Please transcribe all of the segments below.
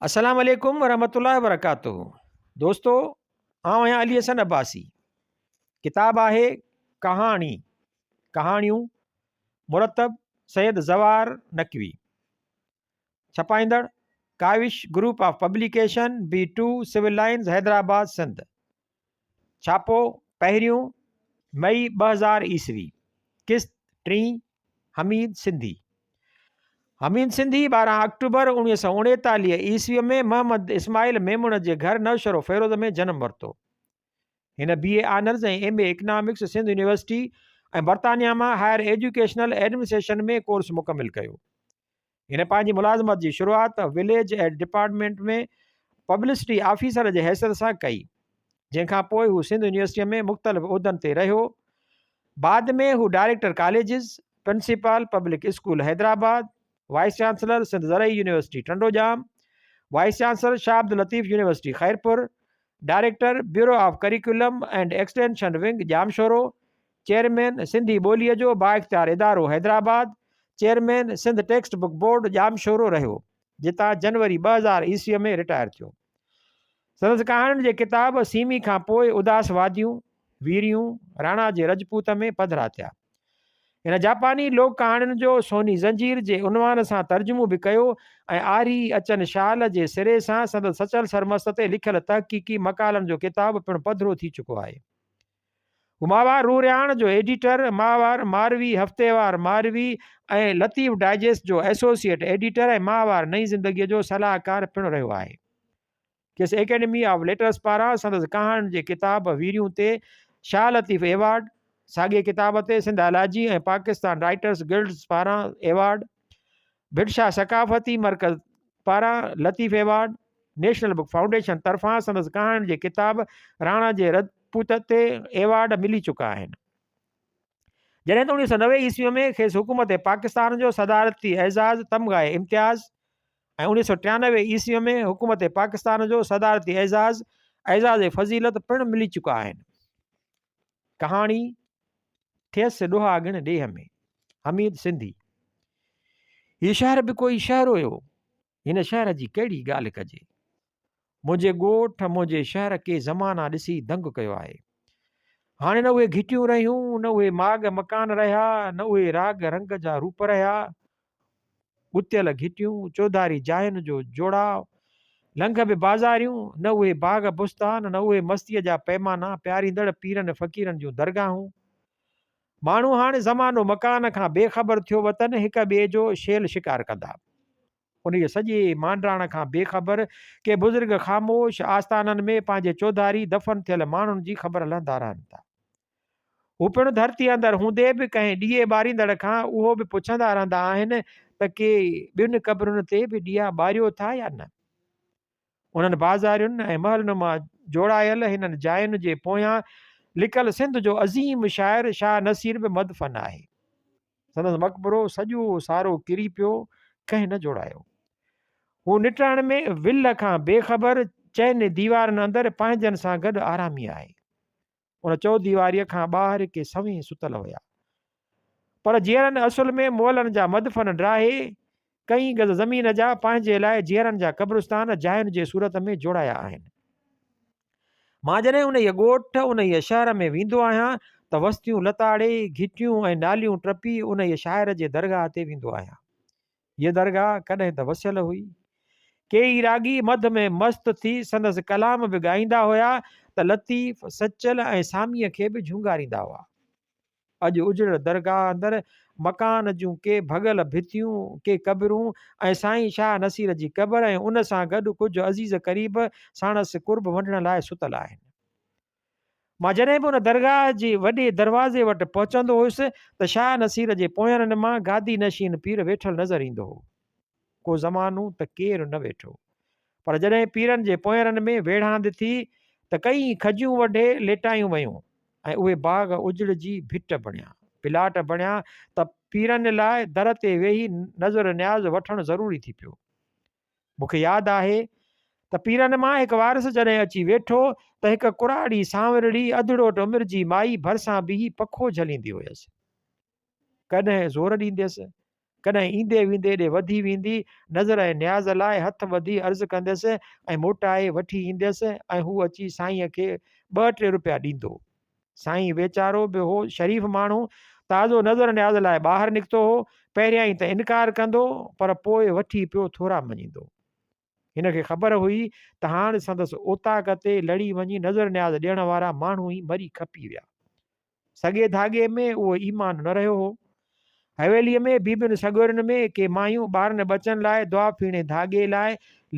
السلام عليڪم ورحمة الله وبرڪاته دوستو آئون آهيان علي حسن عباسي ڪتاب آهي ڪهاڻي ڪهاڻيون مرتب سيد زوار Naqvi ڇپائيندڙ Kawish group of publication B two civil lines Hyderabad Sindh ڇاپو پهريون مئي 2000 عيسوي قسط ٽين حميد سنڌي، حميد سنڌي 12 آڪٽوبر 1939 عيسويء ۾ محمد اسماعيل ميمڻ جي گهر نوشهروفيروز ۾ جنم ورتو. هن B A honours ۽ M A economics Sindh university ۽ برطانيا مان هائر ايجوڪيشنل ايڊمنسٽريشن ۾ ڪورس مڪمل ڪيو. هن پنهنجي ملازمت جي شروعات village aid department ۾ publicity officer جي حيثيت سان ڪئي، جنهن کان پوء هو سنڌ يونيورسٽيء ۾ مختلف عهدن تي رهيو. بعد ۾ هو director colleges, principal public school Hyderabad, vice chancellor Sindh زرعي university Tando Jam, vice chancellor Shah Abdul Latif university Khairpur, director bureau of curriculum and extension wing Jamshoro, chairman Sindhi ٻوليء جو بااختيار ادارو Hyderabad, chairman Sindh text book board Jamshoro رهيو، جتان جنوري 2000 عيسويء ۾ retire ٿيو. سندس ڪهاڻين جي ڪتاب سيمي کان پوء اداس واديون، ويريون، راڻا جي رجپوت ۾ پڌرا ٿيا. هن جاپاني لوڪ ڪهاڻين جو سوني زنجير جي عنوان سان ترجمو به ڪيو ۽ آري اچن شال جي سري سان سندس سچل سرمست تي لکيل تحقيقي مقالن جو ڪتاب پڻ پڌرو ٿي چڪو آهي. هو ماهوار روح رهاڻ جو ايڊيٽر، ماهوار ماروي، هفتيوار ماروي ۽ لطيف ڊائجسٽ جو ايسوسيئيٽ ايڊيٽر ۽ ماهوار نئين زندگيء جو صلاحڪار پڻ رهيو آهي. کيس اڪيڊمي آف ليٽرس پاران سندس ڪهاڻين جي ڪتاب ويريون تي شاهه لطيف ايوارڊ، ساڳئي ڪتاب تي سنڌ الاجي ۽ پاڪستان رائيٽرس گلڊز پاران ايوارڊ، ڀٽ شاهه ثقافتي مرڪز پاران Latif award, national book foundation طرفان سندس ڪهاڻين جي ڪتاب راڻا جي رجپوت تي ايوارڊ ملي چڪا آهن. جڏهن ته 1990 عيسوي ۾ کيس حڪومت پاڪستان جو صدارتي اعزاز تمغه امتياز ۽ 1993 عيسوي ۾ حڪومت پاڪستان جو صدارتي اعزاز اعزاز فضيلت پڻ ملي چڪا آهن. ڪهاڻي ٿيس ڏوهاڳڻ ڏيهه ۾، حميد سنڌي. هي شهر به ڪوئي شهر هيو، هن شهر جي ڪهڙي ڳالهه ڪجي. منهنجي ڳوٺ، منهنجي شهر ڪي زمانا ڏسي دنگ ڪيو آهي. هاڻي نه اهي گهٽيون رهيون، نه اهي ماڳ مڪان رهيا، نه اهي راڳ رنگ جا روپ رهيا. ڳتيل گهٽيون، چوڌاري جاين جو جوڙاء، لنگهه به بازاريون، نه اهي باغ بستان، نه اهي مستيء جا پيمانا پياريندڙ پيرن فقيرن جون درگاهون. ماڻهو هاڻ زمانو مڪان کان بي خبر ٿيو وتن هڪ ٻئي جو شيل شڪار ڪندا. انهيء سڄي مانڊاڻ کان بي خبر ڪي بزرگ خاموش آستانن ۾ پنهنجي چوڌاري دفن ٿيل ماڻهن جي خبر لهندا رهن ٿا. هو پڻ ڌرتيء اندر هوندي به ڪنهن ڏيئي ٻاريندڙ کان اهو به پڇندا رهندا آهن ته ڪي ٻين قبرن تي به ڏيئا ٻاريو ٿا يا نه؟ انهن بازارين ۽ محل نما جوڙايل هنن جاين جي پويان لڪل سنڌ جو عظيم شاعر شاهه نصير به مدفن آهي. سندس مقبرو سڄو سارو ڪري پيو، ڪنهن نه جوڙايو. هو نٽهڻ ۾ ولهه کان بي خبر چئن ديوارن اندر پنهنجن سان گڏ آرامي آهي. ان چوديواريء کان ٻاهر ڪي سوين ستل هيا. پر جيئرن اصل ۾ مئلن جا مدفن ڊاهي، ڪئين گز زمين جا پنهنجي لاء جيئرن جا قبرستان جاين جي صورت ۾ جوڙايا آهن. مان جڏهن انهيء ڳوٺ، انهيء شهر ۾ ويندو آهيان ته وستيون لتاڙي، گهٽيون ۽ ناليون ٽپي انهيء شاعر جي درگاهه تي ويندو آهيان. هيء درگاهه ڪڏهن ته وسيل هئي. ڪيئي راڳي مڌ ۾ مست ٿي سندس ڪلام به ڳائيندا هيا ته لطيف، سچل ۽ ساميء کي به جهونگاريندا هئا. اڄ اجڙيل درگاهه اندر مڪان جون ڪي ڀڳل ڀتيون، ڪي قبرون ۽ سائين شاهه نصير جي قبر ۽ ان سان گڏ ڪجهه عزيز قريب ساڻس قرب ونڊڻ لاء ستل آهن. مان جڏهن به ان درگاهه جي وڏي دروازي وٽ پهچندو هيس ته شاهه نصير جي پوئينرن مان گادي نشين پير ويٺل نظر ايندو هو. ڪو زمانو ته ڪير نه ويٺو. پر جڏهن پيرن جي پوئينرن ۾ ويڙهاند ٿي ته ڪئين کجيون وڍي ليٽايون ويون ۽ اهي باغ اجڙجي ڀٽ بڻيا، پلاٽ بڻيا ته پيرن لاء در تي ويهي نذر نياز وٺڻ ضروري ٿي پيو. مون کي ياد آهي ته پيرن مان هڪ وارث جڏهن اچي ويٺو ته هڪ ڪراڙي سانورڙي اڌڙوٽ عمر جي مائي ڀرسان بيهي پکو جهليندي هيس. ڪڏهن زور ڏينديس ڪڏهن ايندي ويندي ڏي وڌي ويندي، نذر ۽ نياز لاء هٿ ٻڌي عرض ڪنديس ۽ موٽائي وٺي اينديس ۽ هو اچي سائينء کي ٻه ٽي روپيا ڏيندو. سائين ويچارو به هو شريف ماڻهو، تازو نذر نياز لاء ٻاهر نڪتو هو، پهريائين ته انڪار ڪندو، پر پوء وٺي پيو ٿورا مڃيندو. هن کي خبر هئي ته هاڻ سندس اوطاق تي لڙي وڃي نذر نياز ڏيڻ وارا ماڻهو ئي مري کپي ويا. سڳي ڌاڳي ۾ اهو ايمان نه رهيو هو. حويليء ۾ بيبين سڳورين ۾ ڪي مايون ٻارن ٻچن لاء دعا ڦيڻي ڌاڳي لاء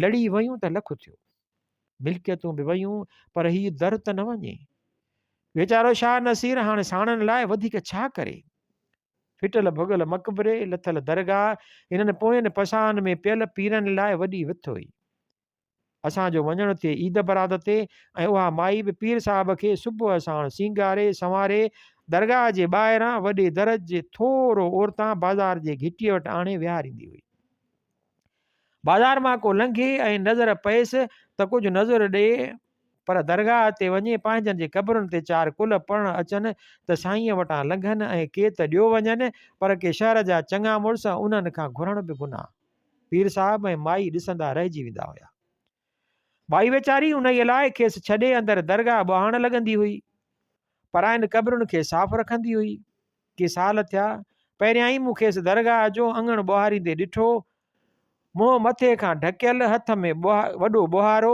لڙي ويون ته لک ٿيو. ملڪيتون به ويون پر هي در ته نه وڃي. ويچارو شاهه نصير هاڻ ساڻن لاء وڌيڪ ڇا ڪري؟ ڦٽل ڀڳل مقبري، لٿل درگاهه، هنن پوين پساهن ۾ پيل پيرن لاء وڏي وٿ هئي. اسان جو وڃڻ ٿئي عيد برات تي ۽ اها مائي به پير صاحب کي صبح ساڻ سينگاري سنواري درگاهه جي ٻاهران وڏي در جي ٿورو اورتان بازار جي گهٽيء وٽ آڻي ويهاريندي هئي. بازار مان ڪو لنگهي ۽ نظر پئيس ته ڪجهه نظر ڏئي پر درگاهه تي وڃي پنهنجن جي قبرن تي چار قل پڙهڻ اچن ته سائينء وٽان لنگهن ۽ ڪي ته ڏيو وڃن پر ڪي شهر جا چڱا مڙس انهن کان گهرڻ به گناهه. پير صاحب ۽ مائي ڏسندا رهجي ويندا هيا. مائي ويچاري انهيء لاء کيس ڇڏي اندر درگاهه ٻهارڻ لڳندي هئي. پراين قبرن کي صاف رکندي هئي. ڪي سال ٿيا، پهريائين مون کيس درگاهه جو اڱڻ ٻهاريندي ڏٺو. منهن مٿي کان ڍڪيل، هٿ ۾ وڏو ٻهارو،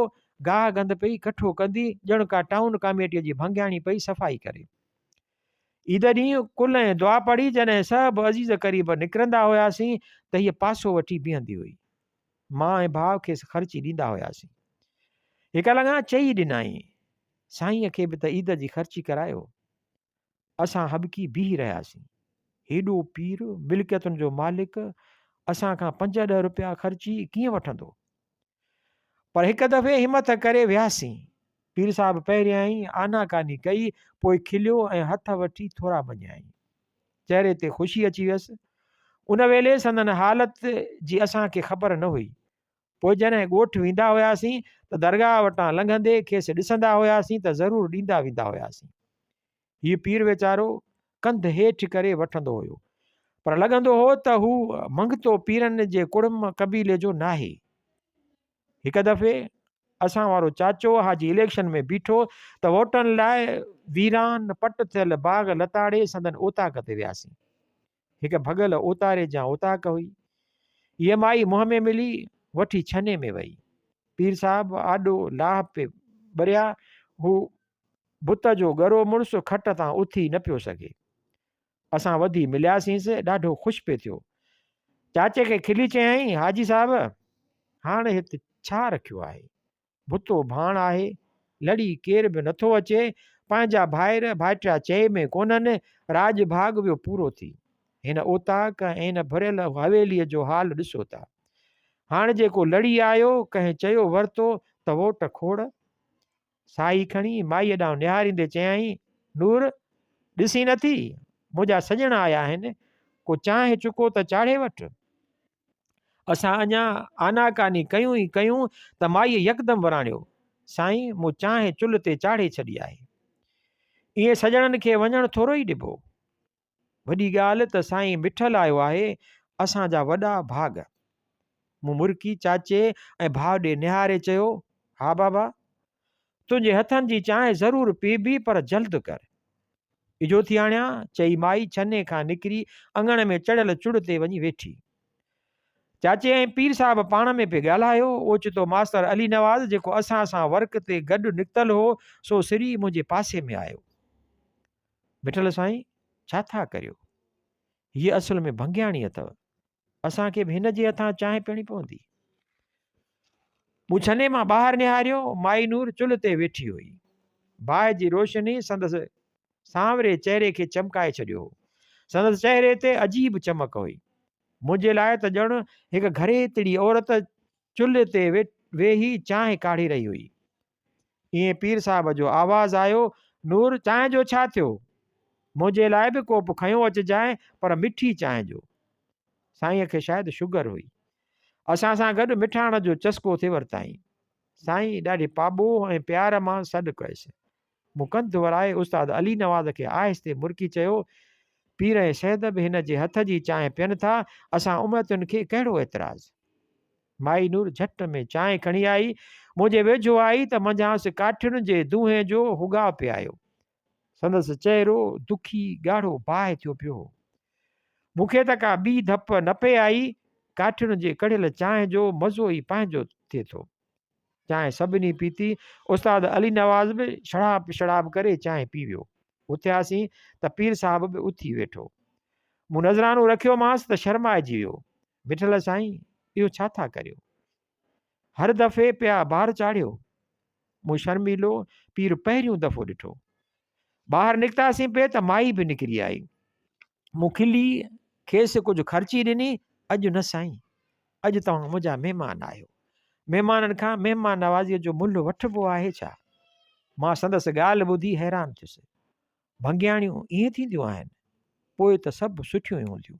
گاهه گند پئي ڪٺو ڪندي، ڄڻ ڪا ٽائون ڪاميٽيء جي ڀنگياڻي پئي صفائي ڪري. عيد ڏينهن قل ۽ دعا پڙهي جڏهن سڀ عزيز قريب نڪرندا هياسين ته هيء پاسو وٺي بيهندي هئي. مان ۽ ڀاء کيس خرچي ڏيندا هياسين. هڪ لڱان چئي ڏنائين، سائينء کي به ته عيد جي خرچي ڪرايو. اسان هٻڪي بيهي رهياسين. هيڏو پير، ملڪيتن جو مالڪ، اسان کان پنج ڏهه روپيا خرچي ڪيئن وٺندو؟ پر هڪ دفعي همٿ ڪري وياسين. پير صاحب پهريائين آناڪاني ڪئي، پوء کليو ۽ هٿ وٺي ٿورا مڃيائين. چهري تي خوشي اچي ويس. ان ويلي سندن حالت جي اسان کي خبر نه هئي. پوء جڏهن ڳوٺ ويندا هياسين ته درگاهه وٽان لنگهندي کيس ڏسندا هياسين ته ضرور ڏيندا ويندا هياسين. هيء پير ويچارو ڪنڌ هيٺ ڪري وٺندو هيو. پر لڳندو هو ته هو منگتو پيرن جي ڪڙم قبيلي جو ناهي. هڪ دفعي اسان وارو چاچو حاجي اليڪشن ۾ بيٺو ته ووٽن لاء ويران پٽ ٿيل باغ لتاڙي سندن اوطاق تي وياسين. هڪ ڀڳل اوتاري جيان اوطاق هئي. هيء مائي منهن ۾ ملي، وٺي ڇني ۾ وئي. پير صاحب آڏو لاهه پئي ٻريا. هو بت جو ڳرو مڙس کٽ تان اٿي نه پيو سگهي. اسان وڌي ملياسينس، ڏاڍو خوش پئي ٿيو. چاچي کي کلي چيائين، حاجي صاحب! هاڻ هت ڇا رکيو آهي؟ ڀتو ڀاڻ آهي، لڙي ڪير به نٿو اچي، پنهنجا ڀائر ڀائٽيا چئي ۾ ڪونهن، راڄ ڀاڳ ويو پورو ٿي. هن اوطاق ۽ هن ڀريل حويليء جو حال ڏسو ٿا. هاڻ جي ڪو لڙي آيو، ڪنهن چيو ورتو ته ووٽ کوڙ. ساهي کڻي مائيء ڏانهن نهاريندي چيائين، نور! ڏسين نٿي، منهنجا سڄڻ آيا آهن، ڪو چانهه چڪو ته چاڙهي وٺ. اسان اڃا آناڪاني ڪيون ئي ڪيون ته مائيء يڪدم وراڻيو، سائين مون چانهه چلهه تي چاڙهي ڇڏي آهي. ائين سڄڻن کي وڃڻ ٿورو ئي ڏبو. وڏي ڳالهه ته سائين مٺل آيو آهي، اسان جا وڏا ڀاڳ. مون مرڪي چاچي ۽ ڀاء ڏي نهاري چيو، ها بابا! تنهنجي هٿن جي چانهه ضرور پيئبي پر جلد ڪر. اجهو ٿي آڻيان، چئي مائي ڇني کان نڪري اڱڻ ۾ چڙهيل چڙ تي وڃي ويٺي. چاچي ۽ پير صاحب پاڻ ۾ پئي ڳالهايو. اوچتو ماستر علي نواز جيڪو اسان سان ورڪ تي گڏ نڪتل هو، سو سري منهنجي پاسي ۾ آيو. مٺل سائين، ڇا ٿا ڪريو؟ هيء اصل ۾ ڀنگياڻي اٿئو. اسان کي به هن جي هٿان چانهه پيئڻي پوندي. مون ڇني مان ٻاهر نهاريو، مائي نور چلهه تي ويٺي هئي. باهه جي روشني سندس سانوري چهري کي چمڪائي ڇڏيو هو. سندس چهري تي عجيب چمڪ هئي. منهنجي لاء ته ڄڻ هڪ گهريتڙي عورت چلهه تي ويهي چانهه ڪاڙهي رهي هئي. ائين پير صاحب جو آواز آيو، نور، چانهه جو ڇا ٿيو؟ منهنجي لاء به ڪوپ کنيو اچجانء، پر مٺي چانهه جو. سائينء کي شايد شگر هئي. اسان سان گڏ مٺاڻ جو چسڪو ٿي ورتائين. سائين ڏاڍي پاٻوهه ۽ پيار مان سڏ ڪيس. مون ڪنڌ ورائي استاد علي نواز کي آهستي مرڪي چيو، پير ۽ سيد به هن جي هٿ جي چانهه پين ٿا، اسان امتين کي ڪهڙو اعتراض؟ مائي نور جهٽ ۾ چانهه کڻي آئي. منهنجي ويجهو آئي ته منجهانئس ڪاٺين جي دونهين جو هڳاء پئي آيو. سندس چهرو دکي ڳاڙهو باهه ٿيو پيو هو. مون کي ته ڪا ٻي ڌپ نه پئي آئي، ڪاٺين جي ڪڙهيل چانهه جو مزو ئي پنهنجو ٿئي ٿو. چانهه سڀني پيتي، استاد علي نواز به شڙاپ شڙاپ ڪري چانهه پي ويو. اٿياسين ته پير صاحب به اٿي ويٺو. مون نذرانو رکيومانس ته شرمائجي ويو. مٺل سائين، اهو ڇا ٿا ڪريو؟ هر دفعي پيا بار چاڙهيو. مون شرميلو پير پهريون دفعو ڏٺو. ٻاهر نڪتاسين پئي ته مائي به نڪري آئي. مون کلي کيس ڪجهه خرچي ڏني، اڄ نه سائين، اڄ توهان منهنجا مهمان آهيو. مهمانن کان مهمان نوازيء جو ملهه وٺبو آهي ڇا؟ مان سندس ڳالهه ٻڌي حيران ٿيس. ڀنگياڻيون ائين ٿينديون آهن؟ پوء ته سڀ سٺيون ئي هونديون.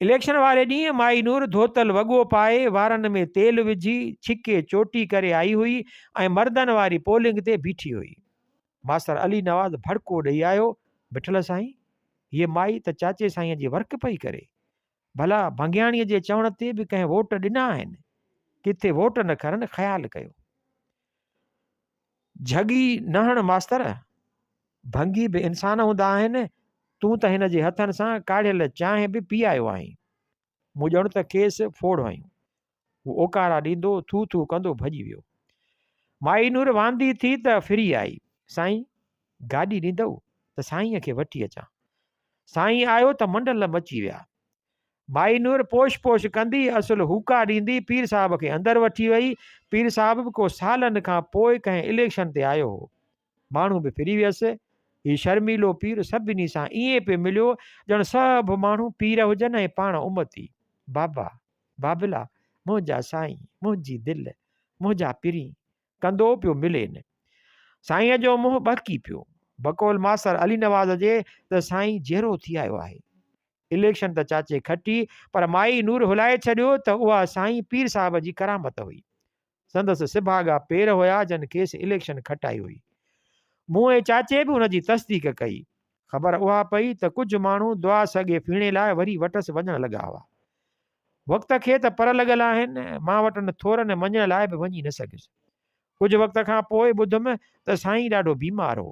اليڪشن واري ڏينهن مائي نور ڌوتل وڳو پائي، وارن ۾ تيل وجهي، ڇڪي چوٽي ڪري آئي هئي ۽ مردن واري پولنگ تي بيٺي هئي. ماستر علي نواز ڀڙڪو ڏئي آيو، مٺل سائين! هيء مائي ته چاچي سائينء جي ورڪ پئي ڪري. ڀلا ڀنگياڻيء جي چوڻ تي به ڪنهن ووٽ ڏنا آهن؟ ڪٿي ووٽ نه کرن، خيال ڪيو. جهڳي نه هڻ ماستر! ڀنگي به انسان هوندا آهن، تون ته هن جي هٿن سان ڪاڙهيل چانهه به پي آيو آهين. مون ڄڻ ته کيس ڦوڙ هنيو. هو اوڪارا ڏيندو ٿو ٿو ڪندو ڀڄي ويو. مائي نور واندي ٿي ته ڦري آئي. سائين! گاڏي ڏيندؤ ته سائينء کي وٺي اچان. سائين آيو ته منڊل مچي ويا. مائي نور پوش پوش ڪندي اصل هوڪا ڏيندي پير صاحب کي اندر وٺي وئي. پير صاحب به ڪو سالن کان پوء ڪنهن اليڪشن تي آيو هو. ماڻهو به ڦري ويس. هي شرميلو پير سڀني سان ائين پئي مليو ڄڻ سڀ ماڻهو پير هجن ۽ پاڻ امتي. بابا! بابلا! منهنجا سائين! منهنجي دل! منهنجا پرين! ڪندو پيو ملين. سائينء جو منهن ٻهڪي پيو. بقول ماستر علي نواز جي ته سائين جيئرو ٿي آيو آهي. اليڪشن ته چاچي کٽي پر مائي نور هلائي ڇڏيو ته اها سائين پير صاحب جي ڪرامت هئي. سندس سڀاڳا پير هيا جن کيس اليڪشن کٽائي هئي. مون ۽ چاچي به ان جي تصديق ڪئي. خبر اها پئي ته ڪجهه ماڻهو دعا سڳي ڦيڻي لاء وري وٽس وڃڻ لڳا هئا. وقت کي ته پر لڳل آهن، مان وٽن ٿورن مڃڻ لاء به وڃي نه سگهيس. ڪجهه وقت کان پوء ٻڌم ته سائين ڏاڍو بيمار هو.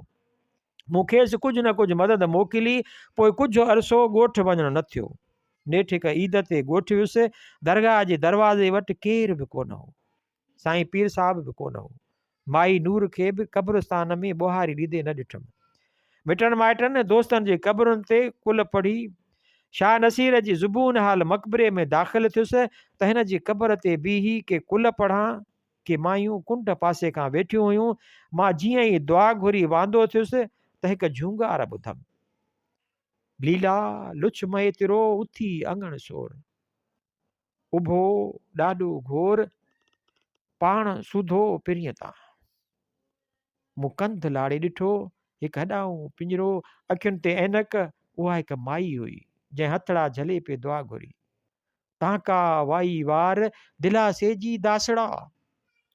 مون کيس ڪجهه نه ڪجهه مدد موڪلي، پوء ڪجهه عرصو ڳوٺ وڃڻ نه ٿيو. نيٺ هڪ عيد تي ڳوٺ ويس، درگاهه جي دروازي وٽ ڪير به ڪونه هو. سائين پير صاحب به ڪونه هو. مائي نور کي به قبرستان ۾ ٻوهاري ڏيندي نه ڏٺم. مٽن مائٽن ۽ دوستن جي قبرن تي قل پڙهي، شاهه نصير جي زبون حال مقبري ۾ داخل ٿيس ته هن جي قبر تي بيهي ڪي قل پڙهان، ڪي مايون ڪنڊ پاسي کان ويٺيون هيون. مان جيئن ئي دعا گهري واندو ٿيس ته هڪ جهونگار ٻڌم. ليلا لڇ مئي ترو، اٿي اڱڻ سور. اڀو ڏاڏو گهور، پاڻ سوڌو پرينء تان. مون ڪنڌ لاڙي ڏٺو، هڪ هڏائون پڃرو، اکين تي عينڪ، اها هڪ مائي هئي، جنهن هٿڙا جهلي پئي دعا گهري. تان ڪا وائي وار، دلاسي جي داسڙا.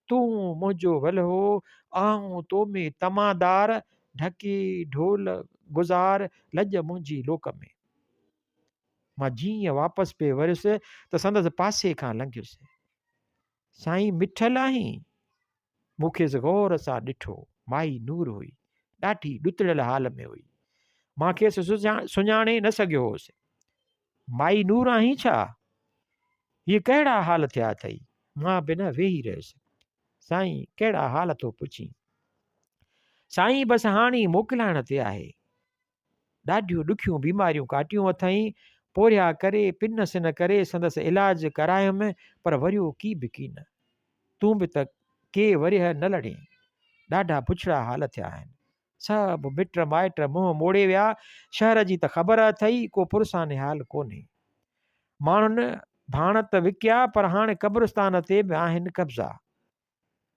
تون منهنجو ولهو، آئون تو ۾ طمعدار، ڍڪي ڍول گذار، لڄ منهنجي لوڪ ۾. مان جيئن واپس پئي وريس ته سندس پاسي کان لنگهيس. سائين مٺل آهين؟ مون کيس غور سان ڏٺو. مائي نور هئي. ڏاڍي ڏتڙيل حال ۾ هئي. مان کيس سڃاڻي نه سگهيو هوس. مائي نور آهين ڇا؟ هي ڪهڙا حال ٿيا اٿئي؟ مان به نه ويهي رهيس. سائين ڪهڙا حال ٿو پڇين؟ سائين بس هاڻي موڪلائڻ تي آهي. ڏاڍيون ڏکيون بيماريون ڪاٽيون اٿائين. پورهيا ڪري، پن سن ڪري سندس علاج ڪرايم، پر وريو ڪي به ڪين. تون به ته ڪي ورهيه نه لڙين. ڏاڍا بڇڙا حال ٿيا آهن. سڀ مٽ مائٽ منهن موڙي ويا. شهر جي ته خبر اٿئي، ڪو پرسان حال ڪونهي. ماڻهن ڀاڻ ته وڪيا، پر هاڻي قبرستان تي به آهن قبضا.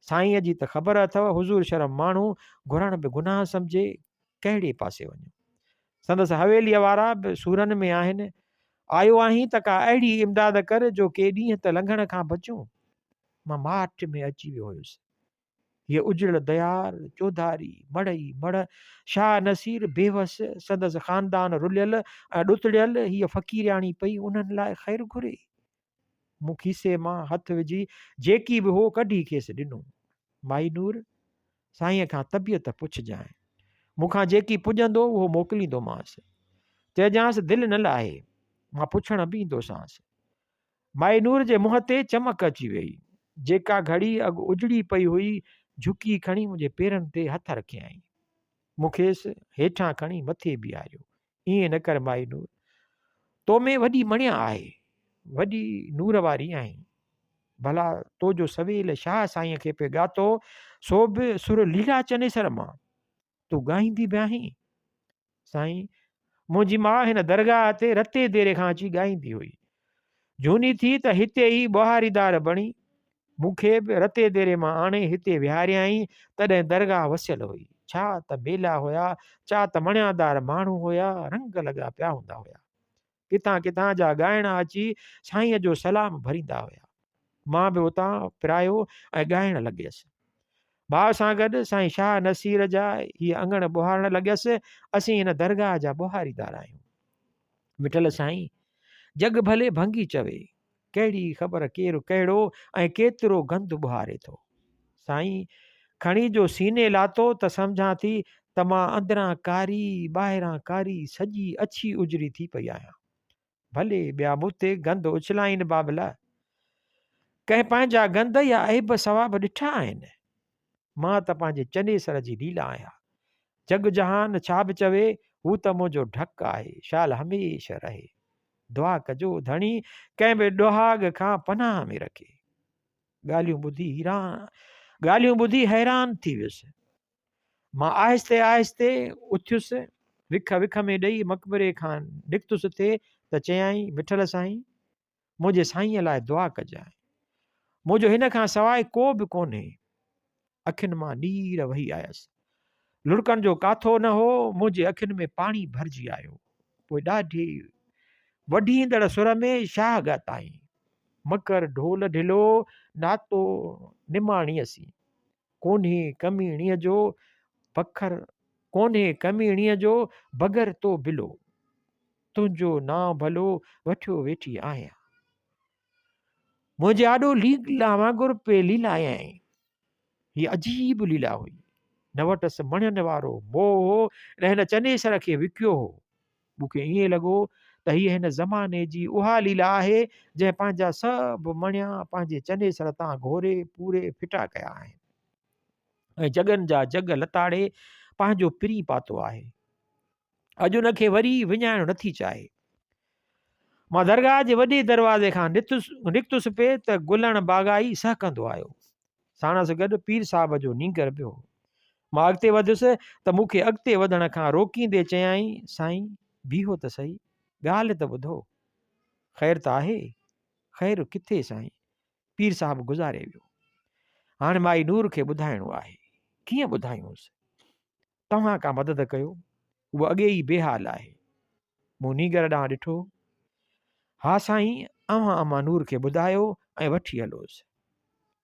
سائينء جي ته خبر اٿئو، حضور شرم ماڻهو گهرڻ به گناهه سمجهي، ڪهڙي پاسي وڃون. سندس حويليء وارا به سورن ۾ آهن. آيو آهين ته ڪا اهڙي امداد ڪر جو ڪي ڏينهن ته لنگهڻ کان بچون. مان ماٺ ۾ اچي ويو هيس. هيء اجڙيل ديار، چوڌاري مڙهه ئي مڙهه، شاهه نصير بيوس، سندس خاندان رليل ۽ ڏتڙيل، هيء فقيرياڻي پئي انهن لاء خير گهري. مون کيسي مان هٿ وجهي جيڪي به هو ڪڍي کيس ڏنو. مائي نور، سائينء کان طبيعت پڇجانء. مون کان جيڪي پڄندو اهو موڪليندومانس. چئجانس دل نه لاهي، مان پڇڻ به ايندوسانس. مائي نور جي منهن تي چمڪ اچي ويئي، جيڪا گهڙي اڳ اجڙي پئي هئي، جهڪي کڻي منهنجي پيرن تي هٿ رکيائين. مون کيس هيٺان کڻي مٿي بيهاريو. ائين نه ڪر مائي نور! تو ۾ وڏي مڻيا آهي، وڏي نور واري آهين. ڀلا تو جو سويل شاهه سائينء کي پئي ڳاتو، سو به سر ليلا چنيسر مان. تون ڳائيندي به آهين؟ سائين، منهنجي ماء هن درگاهه تي رتي ديري کان اچي ڳائيندي هئي. جهوني ٿي ته هتي ئي ٻهاريدار بڻي. مون کي به رتي ديري مان آڻي هتي ويهاريائين، تڏهن درگاهه وسيل هئي. ڇا ته ميلا هيا، ڇا ته مڻيادار ماڻهو هيا، رنگ لڳا پيا هوندا هيا. ڪٿان ڪٿان جا ڳائڻا اچي سائينء جو سلام ڀريندا هيا. مان به اتان پرايو ۽ ڳائڻ لڳيس. ڀاء سان گڏ سائين شاهه نصير جا هيء اڱڻ ٻهارڻ لڳيس. اسين هن درگاهه جا ٻهاريدار آهيون. مٺل سائين، جڳ ڀلي ڀنگي چوي، ڪهڙي خبر ڪير ڪهڙو ۽ ڪيترو گند ٻهاري ٿو. سائين کڻي جو سيني لاتو ته سمجهان ٿي ته مان اندران ڪاري ٻاهران ڪاري سڄي اڇي اجري ٿي پئي آهيان. ڀلي ٻيا مون تي گند اڇلائين بابلا. ڪنهن پنهنجا گند يا عيب ثواب ڏٺا آهن؟ مان ته پنهنجي چنيسر جي ليلا آهيان. جڳ جهان ڇا به چوي، هو ته منهنجو ڍڪ آهي، شال هميشه رهي. دعا ڪجو ڌڻي ڪنهن به ڏهاڳ کان پناهه ۾ رکي. ڳالهيون ٻڌي ڳالهيون ٻڌي حيران ٿي ويس. مان آهستي آهستي اٿيس، وک وک ۾ ڏئي مقبري کان نڪتس ٿي ته چيائين، مٺل سائين! منهنجي سائينء لاء دعا ڪجانء. منهنجو هن کان سواء ڪو به ڪونهي. اکين مان نير وهي آيس. لڙڪن جو ڪاٿو نه هو، منهنجي اکين ۾ پاڻي ڀرجي آيو. پوء ڏاڍي وڍيندڙ سر ۾ شاهه ڳاتائين. مڪر ڍول ڍلو، ناتو نماڻيء سين. ڪونهي ڪميڻيء جو بکر، ڪونهي ڪميڻيء جو بغر تو بلو. تنهنجو نانء ڀلو وٺيو ويٺي آهيان. منهنجي آڏو ليلا وانگر پئي ليلايائين. هيء عجيب ليلا هئي. نه وٽس مڻين وارو موهه هو، نه هن چنيسر کي وڪيو هو. مون کي ائين لڳو ته هيء هن زماني جي اها ليلا آهي، جنهن پنهنجا سڀ مڻيا پنهنجي چنيسر تان گهوري پوري ڦٽا ڪيا آهن ۽ جڳن جا جڳ لتاڙي پنهنجو پرين پاتو آهي. اڄ ان کي وري وڃائڻ نٿي چاهي. مان درگاهه جي وڏي دروازي کان نڪتس پئي ته گلڻ باغائي سهڪندو آيو. ساڻس گڏ پير صاحب جو نينگر به هو. مان اڳتي وڌيس ته مون کي اڳتي وڌڻ کان روڪيندي چيائين، سائين بيهو ته سهي، ڳالهه ته ٻڌو. خير ته آهي؟ خير ڪٿي سائين؟ پير صاحب گذاري ويو. هاڻ مائي نور کي ٻڌائڻو آهي. ڪيئن ٻڌايونس؟ توهان ڪا مدد ڪيو، هوء اڳي ئي بي حال آهي. مون نينگر ڏانهن ڏٺو. ها سائين، اوهان امان نور کي ٻڌايو ۽ وٺي هلوس.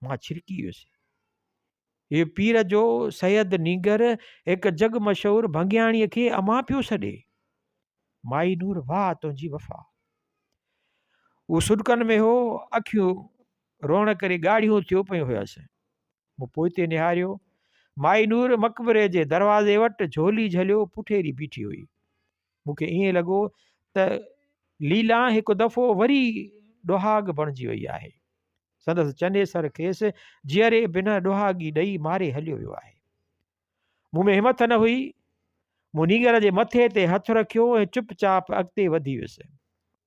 مان ڇرڪي ويس. هيء پير جو سيد نينگر هڪ جڳ مشهور ڀنگياڻيء کي امان پيو سڏي. مائي نور واهه تنهنجي وفا. هو سڏڪن ۾ هو، اکيون روئڻ ڪري ڳاڙهيون ٿيو پيون هيس. مون پوئتي نهاريو. مائي نور مقبري جي دروازي وٽ جهولي جهليو پٺيري بيٺي هئي. مون کي ائين لڳو ته ليلان هڪ دفعو وري ڏهاڳ بڻجي وئي آهي. سندس چنيسر کيس جيئري بنهه ڏهاڳي ڏئي ماري هليو ويو آهي. مون ۾ همٿ نه هئي. مون نينگر جي مٿي تي هٿ رکيو ۽ چپ چاپ اڳتي وڌي ويس.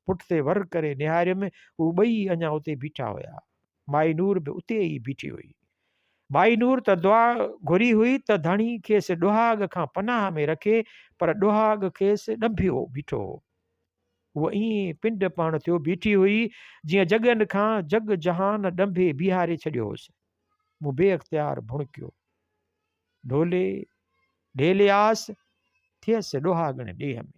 پٺتي ور ڪري نهاريم، هو ٻئي اڃا اتي بيٺا هيا. مائي نور به اتي ئي بيٺي هئي. مائي نور ته دعا گهري هئي ته ڌڻي کيس ڏهاڳ کان پناهه ۾ رکي، پر ڏهاڳ کيس ڏنڀيو بيٺو هو. هوء ائين پنڊ پهڻ ٿيو بيٺي هئي، جيئن جڳن کان جڳ جهان ڏنڀي بيهاري ڇڏيو هوس. مون بي اختيار ڀڻڪيو. ڍولي ڍيلي آس، ٿيس ڏوهاڳڻ ڏيهه ۾.